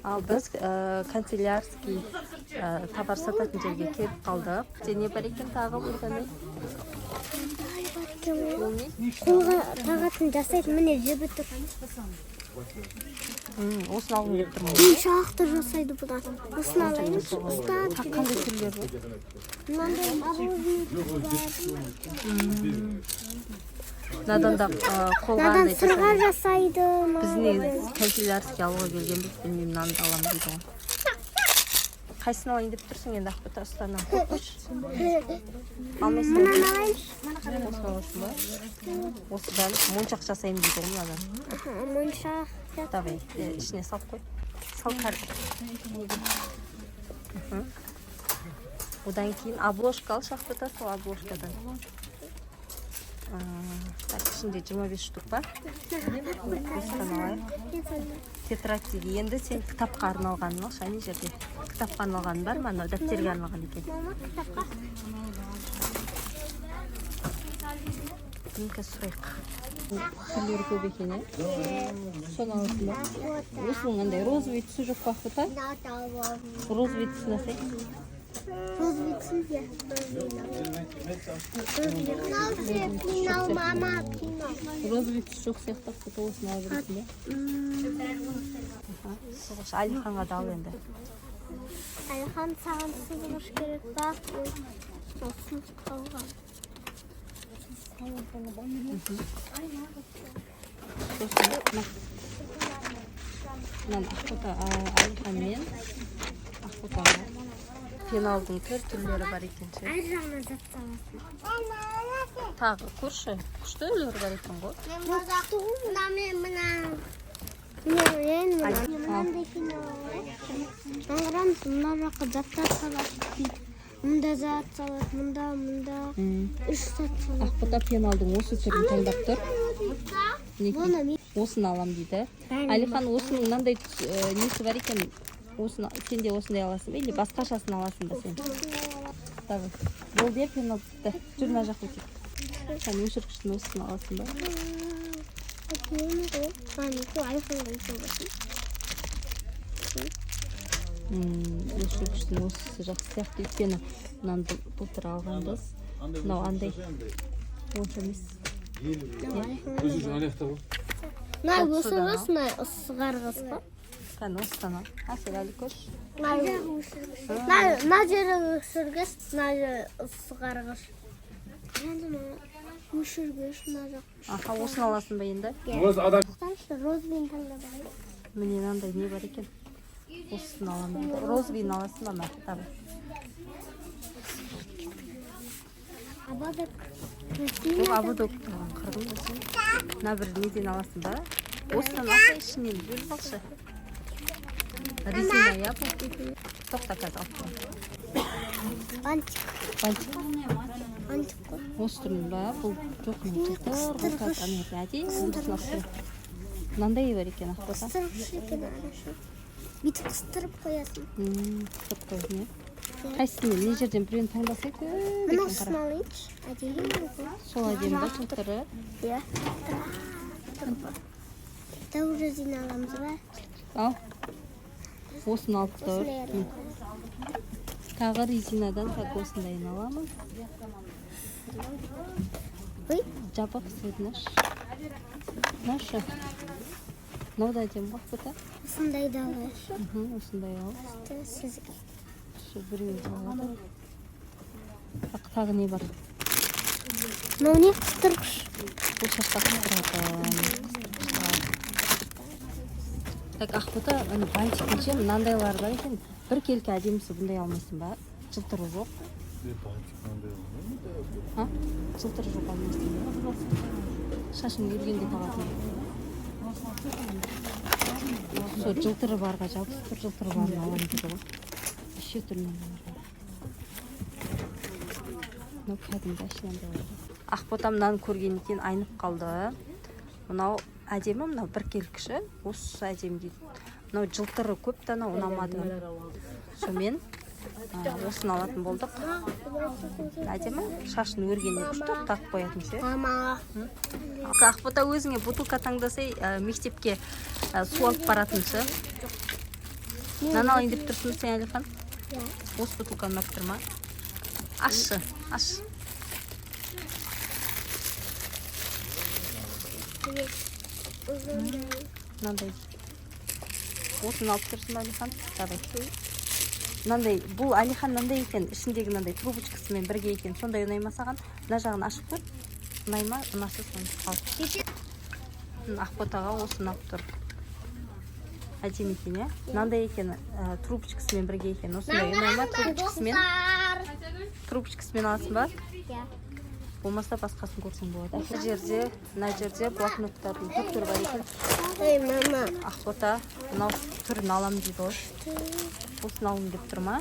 Ал біз канцелярский товар сататын жерге келіп қалдық. Бізде не бар екен тағы, Нұрғанай? Мындай бар екен ғой. Ол не? Қолға тағатын жасайды, міне, жібі тұр. Осыны алғым келіп тұр. Моншақ та жасайды бұдан. Осыны алайыншы, ұстап Тағы қандай түрлері бар? Мынандай мороженое бар. Мынадан да қолға Мынадан андай сырға жасайды. жасайды. Біз негізі канцелярский алуға келгенбіз, білмеймін, мынаны да аламын дейді ғой. Қайсысын алайын деп тұрсың енді, Ақбота? Ұстана қойып қойшы. Алмайсың ба? Мынаны алайыншы. Осыны аласың ба? Осыдан моншақ жасаймын дейді ғой мынадан. Аха, моншақ. Давай, ішіне салып қой. Сал неге. Одан кейін обложка алшы, Ақбота, сол обложкадан. Так, ішінде 25 штук па? Осыдан алайық. Тетрадь дейді. Енді сен кітапқа арналғанын алшы, ана жерде. Кітапқа арналған бар ма? Анау дәптерге арналған екен. Мама, кітапқа. Ну-ка, сұрайық. Түрлері көп екен, иә? Соны аласың ба? Осының андай розовый түсі жоқ па, Ақбота? Розовый түсін алсай. Розовый түсін, иә. Мынау ше, пенал, мама, пенал. Розовый түс жоқ сияқты, Ақбота, осыны ала бересің бе? Аха, сызғыш. Әлиханға да ал енді. Әлихан, саған сызғыш керек па? Ой, мынау сынып қалған. Сосын мынаны Ақбота, Әлихан мен Ақботаға. Пеналдың түр түрлері бар екен ше. Әр жағына зат саласың. Тағы көрші, күшті түрлері бар екен ғой. Мына мен мына. Міне, мен мына. Мынандай пенал алайықшы. Мына қараңыз, мына жаққа заттар салады бүйтіп. Мында зат салады, мында, мында. Үш зат салады. Ақбота пеналдың осы түрін таңдап тұр. Мінекей. Бұны мен Осыны алам дейді. Әлихан, осының мынандай несі бар екен. Осыны сен де осындай аласың ба или басқашасын аласың ба сен? Давай. Болды, иә, пенал бітті. Жүр, мына жаққа өтейік. Сен өшіргіштің осысын аласың ба? Әдемі ғой. Мына Әлиханға үлкен болсын. Өшіргіштің осысы жақсы сияқты, өйткені мынаны былтыр алғанбыз. Мынау андай онша емес. Мына Содан өшіргіш, ал. мына ысқарғыш па? Кәне, осыдан ал. Әсел, әлі көрші. Мына жері өшіргіш, мына жері ысқарғыш. Енді мына өшіргіш мына жақ. Аха, осыны аласың ба енді? Тоқтаңызшы, розовыйын таңдап алайын. Міне, мынандай не бар екен. Осысын аламын дейді. Розовыйын аласың ба, мына? Давай. Ободок. Бұл ободок тұрған қырғын болсын. Мына бір неден аласың ба? Осыдан алса, ішінен бөліп алшы. Резина, иә, бұл? Тоқта, қазір алып қоямын. Бантик. Бантик. Бантик қой. Осы түрін ба? Бұл жоқ, мынау жылтыр ғой, қазір ана жерде әдемі осыны алып қоямын. Мынандай бар екен, Ақбота. Қыстырғыш екен анашы. Бүйтіп қыстырып қоясың. Қыстырып қоясың, иә? Қайсысын, мына жерден біреуін таңдасай, көп екен, Мынасын қара. алайыншы. Әдемі ғой. Сол әдемі ба, жылтыры? Иә. Дәу резина аламыз ба? Ал. Осыны алып тұр. Осындай аламыз. Тағы резинадан так осындайын аламыз. Ой. Жабық цвет наш. Наша. Мынау да әдемі ғой, Ақбота. Осындай да алайықшы. Осындай ал. Сізге. Сол біреуін алады. Так, тағы не бар? Мынау не, қыстырғыш? Бұл шашқа қыстыратын қыстырғыштар. Так, Ақбота, ана бантиктің ше, мынандайлары бар екен. Бір келкі әдемісі, бұндай алмайсың ба? Жылтыры жоқ. А? Жылтыры жоқ алмайсың ба? Шашың өргенде тағатын. Сол жылтыры барға жабысып тұр, жылтыры барын аламын дейді ғой. Неше түрлі мыналар бар. Мынау кәдімгі әшейін. Ақбота мынаны көргеннен кейін айнып қалды. Мынау әдемі, мынау біркелкіші, осы әдемі дейді. Мынау жылтыры көп та, анау ұнамады. Сонымен осыны алатын болдық. Әдемі, шашын өргенде күшті тағып қоятын ше. Мама. Ақбота, өзіңе бутылка таңдасай, мектепке су алып баратын ше. Мынаны алайын деп тұрсың ба сен, Әлихан? Иә. Осы бутылканы ұнап тұр ма? Ашшы, аш. Ұзындай. Мынандай. Осыны алып тұрсың ба, Әлихан? Давай. Мынандай, бұл, Әлихан, мынандай екен, ішіндегі мынандай трубочкасымен бірге екен. Сондай ұнай ма саған? Мына жағын ашып көр. Ұнай ма? Ұнаса, соны ал. Ақботаға осы ұнап тұр. Әдемі екен, иә? Мынандай екен, трубочкасымен бірге екен. Осындай ұнай ма трубочкасымен? Трубочкасымен аласың ба? Иә. Болмаса, басқасын көрсең болады. Мына жерде блокноттардың түр түрі бар екен. Ей, мама. Ақбота мынау түрін аламын дейді ғой. Осыны алғым деп тұр ма?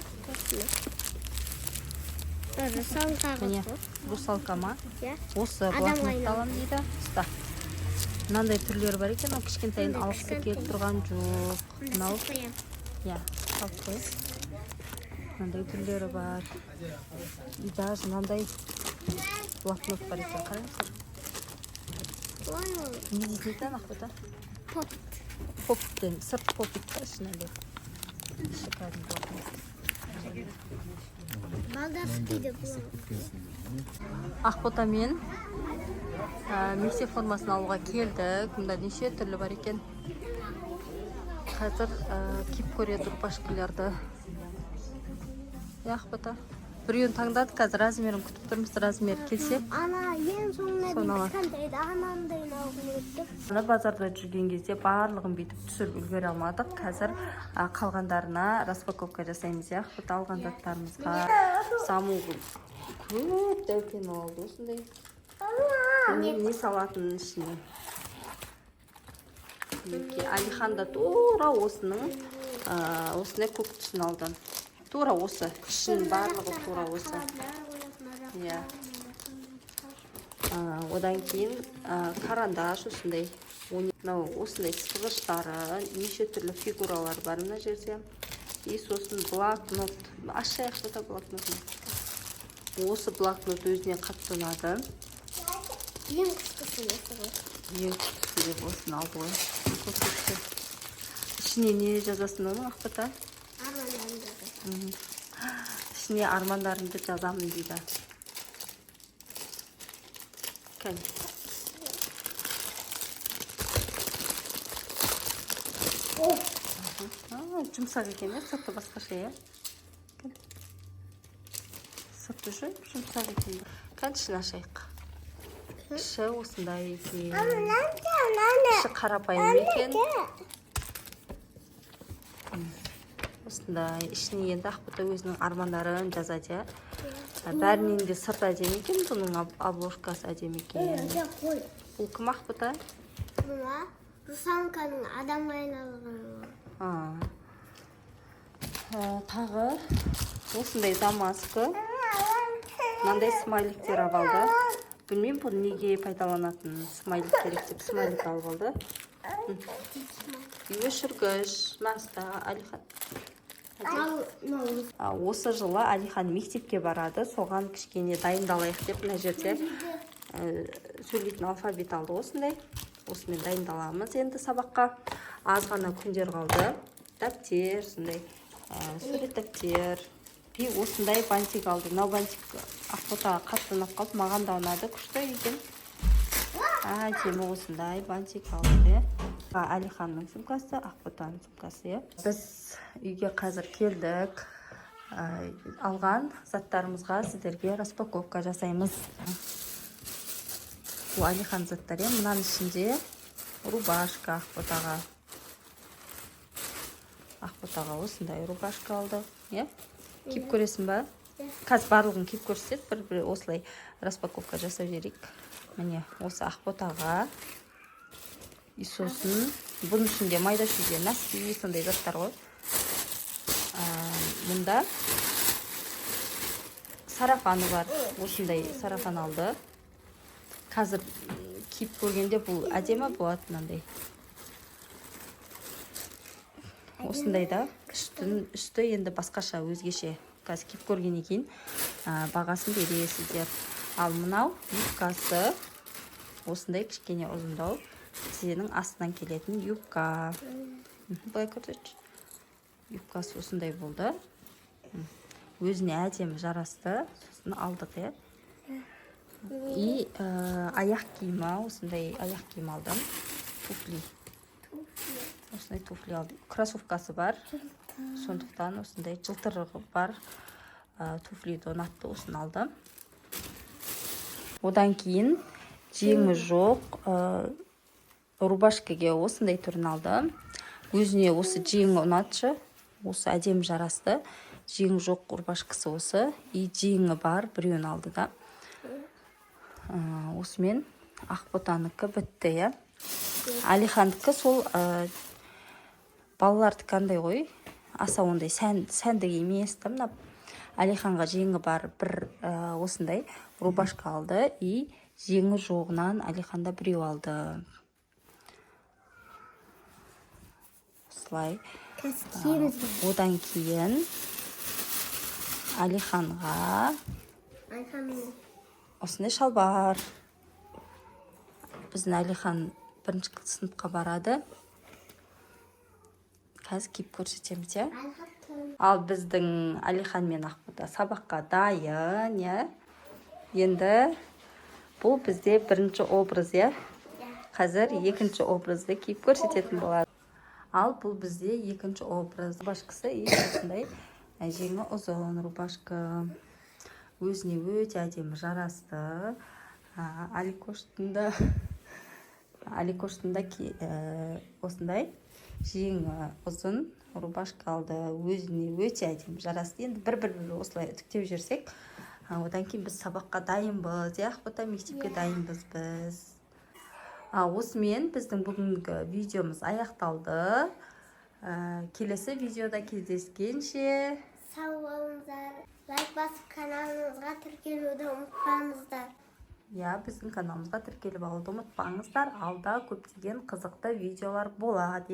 Русалка. Міне, русалка ма? Иә. Осы Адамға блокнотты айналып. аламын дейді. Ұста. Мынандай түрлері бар екен, ол кішкентайын алғысы келіп тұрған жоқ. Мынау, иә, салып қой. Мынандай түрлері бар. И даже мынандай блокнот бар екен, қараңыздар. Не дейтін екен, Ақбота? Поп. Попиттен, сырт попит та, ішінде. Іші кәдімгі блокнот. Балдарский деп. Ақботамен мектеп формасын алуға келдік. Мында неше түрлі бар екен. Қазір киіп көреді рубашкаларды. Иә, Ақбота? Біреуін таңдадық, қазір размерін күтіп тұрмыз. Размер келсе, Ана ең соңына соны дейін алады. Кішкентайды анандайын алғым келіп тұр. Ана базарда жүрген кезде барлығын бүйтіп түсіріп үлгере алмадық. Қазір қалғандарына распаковка жасаймыз, иә, Ақбота, алған заттарымызға. Саму көп дәу алды осындай. Білмеймін, не салатынын ішіне. Мінекей, Әлихан да тура осының осындай көк түсін алды. Тура осы, ішінің барлығы тура осы. Иә. Одан кейін карандаш осындай. Мынау осындай сызғыштары, неше түрлі фигуралар бар мына жерде. И сосын блокнот. Ашайық та блокнотын. Осы блокнот өзіне қатты ұнады. Ең күштісі осы ғой. Ең күштісі деп осыны алды ғой. Көрсетші. Ішіне не жазасың оның, Ақбота? Армандарым жазады. Ішіне армандарымды жазамын дейді. Кәне. А, жұмсақ екен, иә, сырты басқаша, иә? Кәне. Сырты жұмсақ екен. Кәне, ішін ашайық. Іші осындай екен. Іші қарапайым екен. Осындай. Ішіне енді Ақбота өзінің армандарын жазады, иә? Бәрінен де сырты әдемі екен, бұның обложкасы әдемі екен. Қой. Бұл кім, Ақбота? Мына русалканың адамға айналғаны. А. Тағы осындай замазка, мынандай смайликтер алып алды. Білмеймін, бұны неге пайдаланатынын. Смайлик керек деп смайлик алып алды. Өшіргіш маста, Әлихан. Ал мынау. Осы жылы Әлихан мектепке барады, соған кішкене дайындалайық деп мына жерде сөйлейтін алфавит алды осындай. Осымен дайындаламыз енді сабаққа. Аз ғана күндер қалды. Дәптер, сондай сурет дәптер. И осындай бантик алды. Мынау бантик Ақботаға қатты ұнап қалды, маған да ұнады, күшті екен. Әдемі осындай бантик алды, иә. Әлиханның сумкасы, Ақботаның сумкасы, иә. Біз үйге қазір келдік. Алған заттарымызға сіздерге распаковка жасаймыз. Бұл Әлихан заттар, иә. Мынаның ішінде рубашка Ақботаға. Ақботаға осындай рубашка алды, иә. Киіп көресің ба? Иә. Қазір барлығын киіп көрсетеді, бір бір осылай распаковка жасап жіберейік. Міне, осы Ақботаға. И сосын бұның ішінде майда шүйде носки, сондай заттар ғой. Мұнда сарафаны бар. Осындай сарафан алды. Қазір киіп көргенде бұл әдемі болады мынандай. Осындай да. Үсті енді басқаша, өзгеше. Қазір киіп көргеннен кейін бағасын бересіздер. Ал мынау юбкасы осындай кішкене ұзындау. Тізенің астынан келетін юбка. Былай көрсетші. Юбкасы. Кроссовкасы осындай болды. Өзіне әдемі жарасты, сосын алдық, иә. И аяқ киімі, осындай аяқ киім алдым, туфли, осындай туфли алдым. Кроссовкасы бар, сондықтан осындай жылтырығы бар туфлиді ұнатты, осыны алдым. Одан кейін жеңі жоқ рубашкаге осындай түрін алдым. Өзіне осы жеңі ұнадышы, осы әдемі жарасты. Жеңі жоқ рубашкасы осы, и жеңі бар біреуін алды да. Осымен Ақботанікі бітті, иә. Әлихандікі сол балалардікі андай ғой, аса ондай сәндік емес та. Мына Әлиханға жеңі бар бір осындай рубашка алды, и жеңі жоғынан Әлиханда біреу алды осылай. Қазір киеміз. Одан кейін Әлиханға Әлихан. осындай шалбар. Біздің Әлихан бірінші сыныпқа барады, қазір киіп көрсетеміз, иә. Әлихан. Ал біздің Әлихан мен Ақбота сабаққа дайын, иә. Енді бұл бізде бірінші образ, иә. Қазір екінші образды киіп көрсететін болады. Ал бұл бізде екінші образ, рубашкасы и осындай жеңі ұзын рубашка, өзіне өте әдемі жарасты. Аликоштың да осындай жеңі ұзын рубашка алды, өзіне өте әдемі жарасты. Енді бір бір бір осылай үтіктеп жіберсек, одан кейін біз сабаққа дайынбыз, иә, Ақбота? Мектепке дайынбыз біз. Осымен біздің бүгінгі видеомыз аяқталды. Келесі видеода кездескенше. Сау болыңыздар, лайк басып, каналымызға тіркелуді ұмытпаңыздар. Иә, біздің каналымызға тіркеліп алуды ұмытпаңыздар, алда көптеген қызықты видеолар болады.